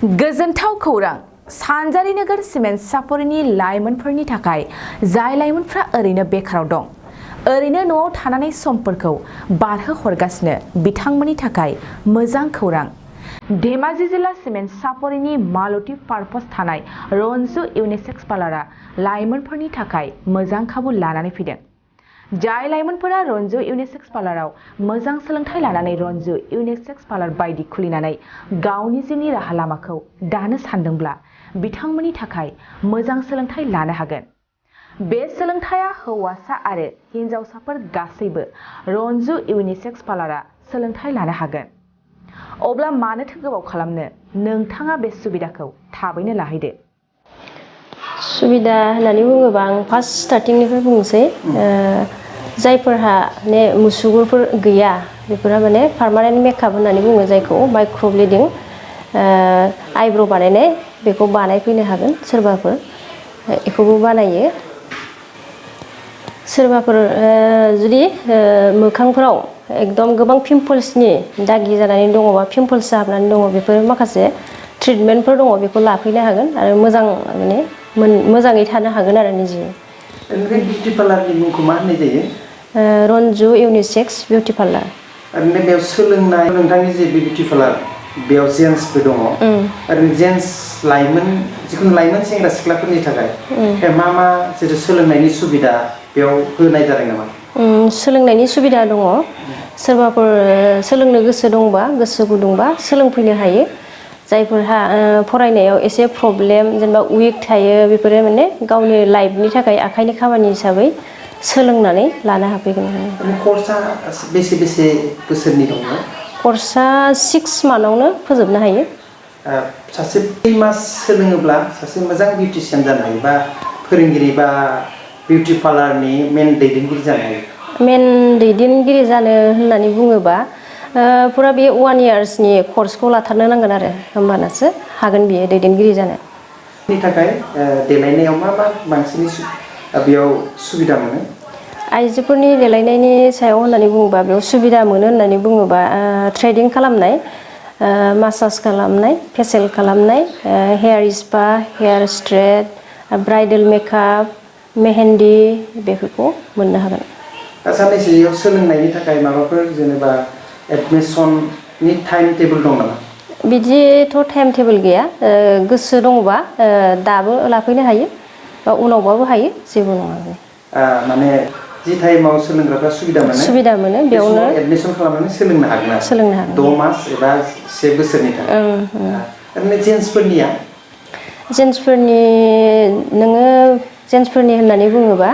गोजोनथाव खौरां सानजारि नोगोर सिमेन्ट सापरिनि लाइमोनफोरनि थाखाय जाय लाइमोनफ्रा ओरैनो बेखाराव दं ओरैनो न'आव थानानै समफोरखौ बारहोहरगासिनो बिथांमोननि थाखाय मोजां खौरां धेमाजि जिल्ला सिमेन्ट सापरिनि मालती पार्पस थानाय रन्जु इउनिसेक्स पार्लारा लाइमोनफोरनि थाखाय मोजां खाबु लानानै फैदों। जाय लाइमोनफोरा रन्जु इउनिसेक्स पार्लाराव मोजां सोलोंथाइ लानानै रन्जु इउनिसेक्स पार्लार बायदि खुलिनानै गावनि जिउनि राहा लामाखौ दानो सानदोंब्ला बिथांमोननि थाखाय मोजां सोलोंथाइ लानो हागोन। बे सोलोंथाइया हौवासा आरो हिन्जावसाफोर गासैबो रन्जु इउनिसेक्स पार्लारा सोलोंथाइ लानो हागोन। अब्ला मानोथो गोबाव खालामनो नोंथाङा बे सुबिदाखौ थाबैनो लाहैदो। सुबिदा होननानै बुङोबा आं फार्स्ट स्टार्टिंनिफ्राय बुंनोसै जायफोरहा माने मुसुगुरफोर गैया बेफोरहा माने पार्मानेन्ट मेकआप होननानै बुङो जायखौ माइक्र'ब्लेडिं आइब्र' बानायनाय बेखौ बानायफैनो हागोन सोरबाफोर बेखौबो बानायो। सोरबाफोर जुदि मोखांफोराव एकदम गोबां पिम्पल्सनि दागि जानानै दङबा पिम्पल्स जाहाबनानै दङ बेफोर माखासे ट्रिटमेन्टफोर दङ बेखौ लाफैनो हागोन आरो मोजां माने मोजाङै थानो हागोन आरो निजे। ओमफ्राय बिउटि पार्लारनि मुंखौ मा होननाय जायो? Ranju unisex beauty parlour. ओरैनो बेयाव सोलोंनाय नोंथांनि जे बिउटि पार्लार बेयाव जेन्ट्सबो दङ ओरैनो जेन्ट्स लाइमोन जिखुनु लाइमोन सेंग्रा सिख्लाफोरनि थाखाय मा जेरै सोलोंनायनि सुबिदा बेयाव होनाय जादों नामा? सोलोंनायनि सुबिदा दङ। सोरबाफोर सोलोंनो गोसो दंबा गोसो गुदुंबा सोलोंफैनो हायो। जायफोरहा फरायनायाव एसे प्रब्लेम जेनेबा उइक थायो बेफोरो माने गावनि लाइफनि थाखाय आखाइनि खामानि हिसाबै सोलोंनानै लानो हाफैगोन। कर्सआ बेसे बोसोरनि दङ? कर्सआ 6 मान्थावनो फोजोबनो हायो। सासे 3 मास सोलोङोब्ला सासे मोजां बिउटिशियान जानो हायो बा फोरोंगिरि बा बिउटि पार्लारनि मेन दैदेनगिरि जानो हायो। मेन दैदेनगिरि जानो होननानै बुङोबा पुरा बे 1 इयार्सनि कर्सखौ लाथारनो नांगोन आरो होमबानासो हागोन बियो दैदेनगिरि जानो। नि थाखाय देलायनायाव मा बांसिन बेयाव सुबिदा मोनो? आइजोफोरनि देलायनायनि सायाव होननानै बुङोबा बेयाव सुबिदा मोनो होननानै बुङोबा थ्रेडिं खालामनाय, मासाज खालामनाय, फेसियेल खालामनाय, hair spa, hair straight, bridal makeup, mehendi बेफोरखौ मोननो हागोन। साननैसो बेयाव सोलोंनायनि थाखाय माबाफोर जेनेबा एडमिसननि टाइम टेबोल दं नामा? बिदिथ' टाइम टेबोल गैया। गोसो दङबा दाबो लाफैनो हायो बा उनावबाबो हायो जेबो नङा। माने जि टाइमाव सोलोंग्राफ्रा सुबिदा मोनो बेयावनो एडमिसन खालामनानै सोलोंनो हागोन आरो। 6 मास एबा 1 बोसोरनि थाखाय। ओरैनो जेन्ट्सफोरनि होननानै बुङोबा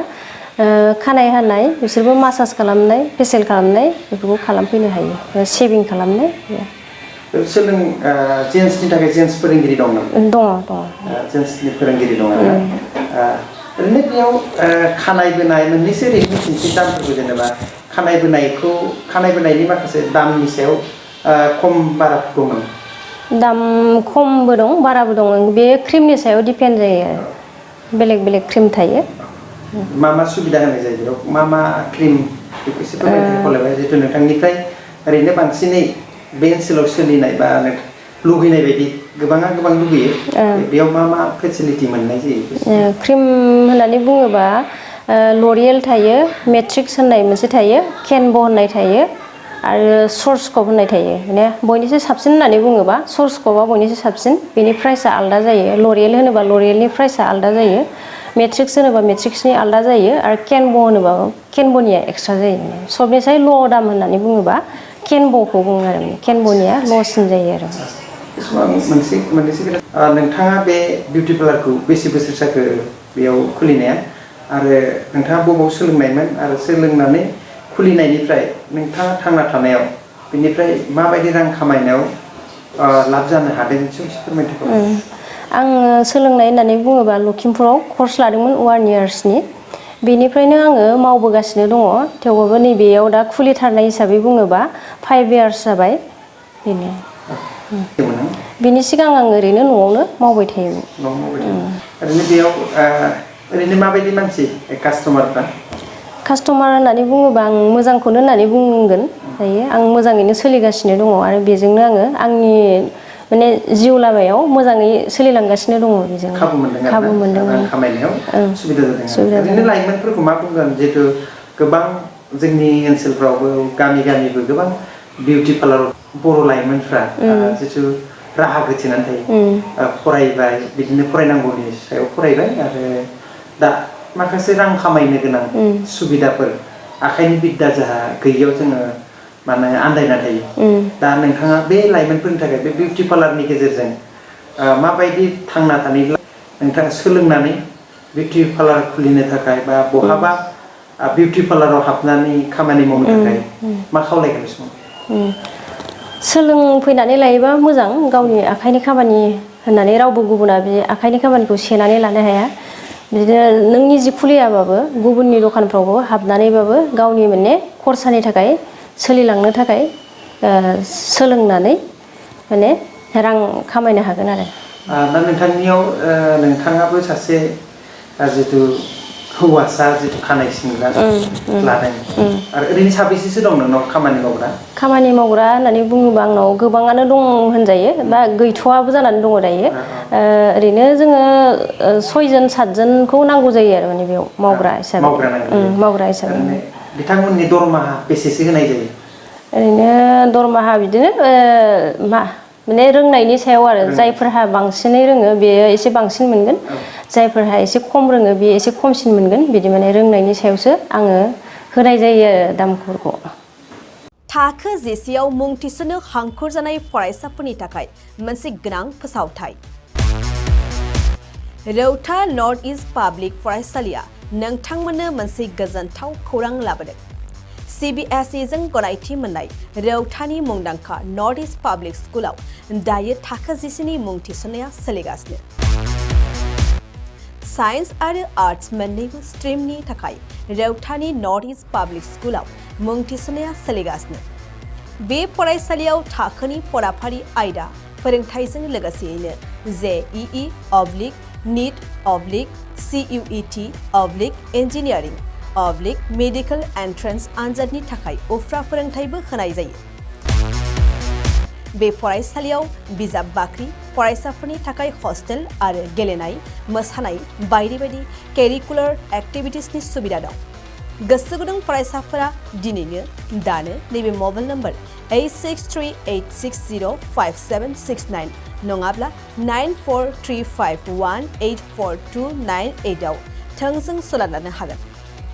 खानाय हानाय बिसोरबो मासाज खालामनाय, फेसियेल खालामनाय बेफोरखौ खालामफैनो हायो, शेभिं खालामनाय। जेन्ट्सनि थाखाय जेन्ट्स फोरोंगिरि दं नामा? दङ। जेन्ट्सनि फोरोंगिरि दं आरो ओरैनो बेयाव खानाय बोनाय मोननैसो ओरैनो मिथिनोसै दामफोरखौ जेनेबा खानाय बोनायनि माखासे दामनि सायाव खम बाराफोरखौ मोनो? दाम खमबो दं बाराबो दं बे क्रिमनि सायाव दिपेन्ड जायो आरो बेलेग बेलेग क्रिम थायो। मा सुबिदा होनाय जायो बेयाव मा क्रिम बेखौ एसे फोरमायलाय जिहेतु नोंथांनिफ्राय ओरैनो बांसिनै बे ओनसोलाव सोलिनाय बा लुगैनाय बायदि गोबाङा गोबां लुगैयो बेयाव मा फेसिलिटि मोननाय जायो? क्रिम होननानै बुङोबा ल'रियेल थायो, मेट्रिक्स होननाय मोनसे थायो, केनब' होननाय थायो आरो सर्सकप होननाय थायो। माने बयनिख्रुइ साबसिन होननानै बुङोबा सर्सकपआ बयनिख्रुइ साबसिन, बेनि प्राइसआ आलादा जायो। ल'रियेल होनोबा ल'रियेलनि प्राइसआ आलादा जायो, मेट्रिक्स होनोबा मेट्रिक्सनि आलादा जायो आरो केनब' होनोबा केनब'निया एक्सट्रा जायो। सबनिसाय ल' दाम होननानै बुङोबा केनब'खौ बुङो आरो केनब'निया ल'सिन जायो आरो। मोननैसो खोथा नोंथाङा बे बिउटि पार्लारखौ बेसे बोसोर जाखो बेयाव खुलिनाया आरो नोंथाङा बबाव सोलोंनायमोन आरो सोलोंनानै खुलिनायनिफ्राय नोंथाङा थांना थानायाव बेनिफ्राय माबायदि रां खामायनायाव लाब जानो हादों एसे फोरमायदो। आङो सोलोंनाय होननानै बुङोबा लखिमपुराव कर्स लादोंमोन 1 इयार्सनि, बेनिफ्रायनो आङो मावबोगासिनो दङ। थेवबाबो नैबेयाव दा खुलिथारनाय हिसाबै बुङोबा 5 इयार्स जाबाय बेनो। बिनि सिगां आं ओरैनो न'आवनो मावबाय थायोमोन। ओरैनो बेयाव ओरैनो माबायदि मानसि कास्टमारफ्रा? कास्टमार होननानै बुङोबा आं मोजांखौनो होननानै बुंगोन दायो। आं मोजाङैनो सोलिगासिनो दङ आरो बेजोंनो आङो आंनि माने जिउ लामायाव मोजाङै सोलिलांगासिनो दङ बेजों खाबु मोनदों रां खामायनायाव सुबिदा जादों ओरैनो लाइमोनफोरखौ मा बुंगोन जिहेतु गोबां जोंनि ओनसोलफ्रावबो गामिबो गोबां बिउटि पार्लार बर' लाइमोनफ्रा जिथु राहा गोथेनानै थायो फरायबाय बिदिनो फरायनांगौनि सायाव फरायबाय आरो दा माखासे रां खामायनो गोनां सुबिदाफोर आखाइनि बिद्दा जाहा गैयियाव जोङो माने आन्दायना थायो दा नोंथाङा बे लाइमोनफोरनि थाखाय बे बिउटि पार्लारनि गेजेरजों माबायदि थांना थानायब्ला नोंथाङा सोलोंनानै बिउटि पार्लार खुलिनो थाखाय बा बहाबा बिउटि पार्लाराव हाबनानै खामानि मावनो थाखाय मा खावलायगोन बे समाव सोलोंफैनानै लायोबा मोजां गावनि आखाइनि खामानि होननानै रावबो गुबुना बे आखाइनि खामानिखौ सेनानै लानो हाया बिदिनो नों निजि खुलियाबाबो गुबुननि दखानफ्रावबो हाबनानैबाबो गावनि माने खरसानि थाखाय सोलिलांनो थाखाय सोलोंनानै माने रां खामायनो हागोन आरो दा नोंथांनियाव नोंथाङाबो सासे जितु हौवासा जितु खानाय सिनग्रा लादों आरो ओरैनो साबेसेसो दं नोंनाव खामानि मावग्रा होननानै बुङोबा आंनाव गोबाङानो दं होनजायो बा गैथ'आबो जानानै दङ दायो ओरैनो जोङो 6 7जनखौ नांगौ जायो आरो माने बेयाव मावग्रा हिसाबै बिथांमोननि दरमाहा बेसेसो होनाय जायो ओरैनो दरमाहा बिदिनो माने रोंनायनि सायाव आरो जायफोरहा बांसिनै रोङो बेयो एसे बांसिन मोनगोन जायफोरहा एसे खम रोङो बेयो एसे खमसिन मोनगोन बिदि माने रोंनायनि सायावसो आङो होनाय जायो आरो दामफोरखौ थाखो जिसेआव मुं थिसननो हांखुर जानाय फरायसाफोरनि थाखाय मोनसे गोनां फोसावथाय रौता नर्थ इस्ट पाब्लिक फरायसालिया नोंथांमोननो मोनसे गोजोनथाव खौरां लाबोदों CBSE जों गनायथि मोननाय रौतानि मुंदांखा नर्थ इस्ट पाब्लिक स्कुलाव दायो थाखो जिसेनि मुं थिसननाया सोलिगासिनो साइन्स आरो आर्ट्स मोन्नैबो स्ट्रिमनि थाखाय रौतानि नर्थ इस्ट पाब्लिक स्कुलाव मुं थिसननाया सोलिगासिनो बे फरायसालियाव थाखोनि फराफारि आयदा फोरोंथाइजों लोगोसेयैनो JEE NEET CUET engineering medical entrance आनजादनि थाखाय उफ्रा फोरोंथाइबो होनाय जायो बे फरायसालियाव बिजाब बाख्रि फरायसाफोरनि थाखाय हस्टेल आरो गेलेनाय मोसानाय बायदि बायदि केरिकुलार एक्टिभिटिसनि सुबिदा दं गोसो गुदुं फरायसाफोरा दिनैनो दानो नैबे मबाइल नम्बर 8638605769 नङाब्ला 9435184298 आव थोंजों सोलोंनो हागोन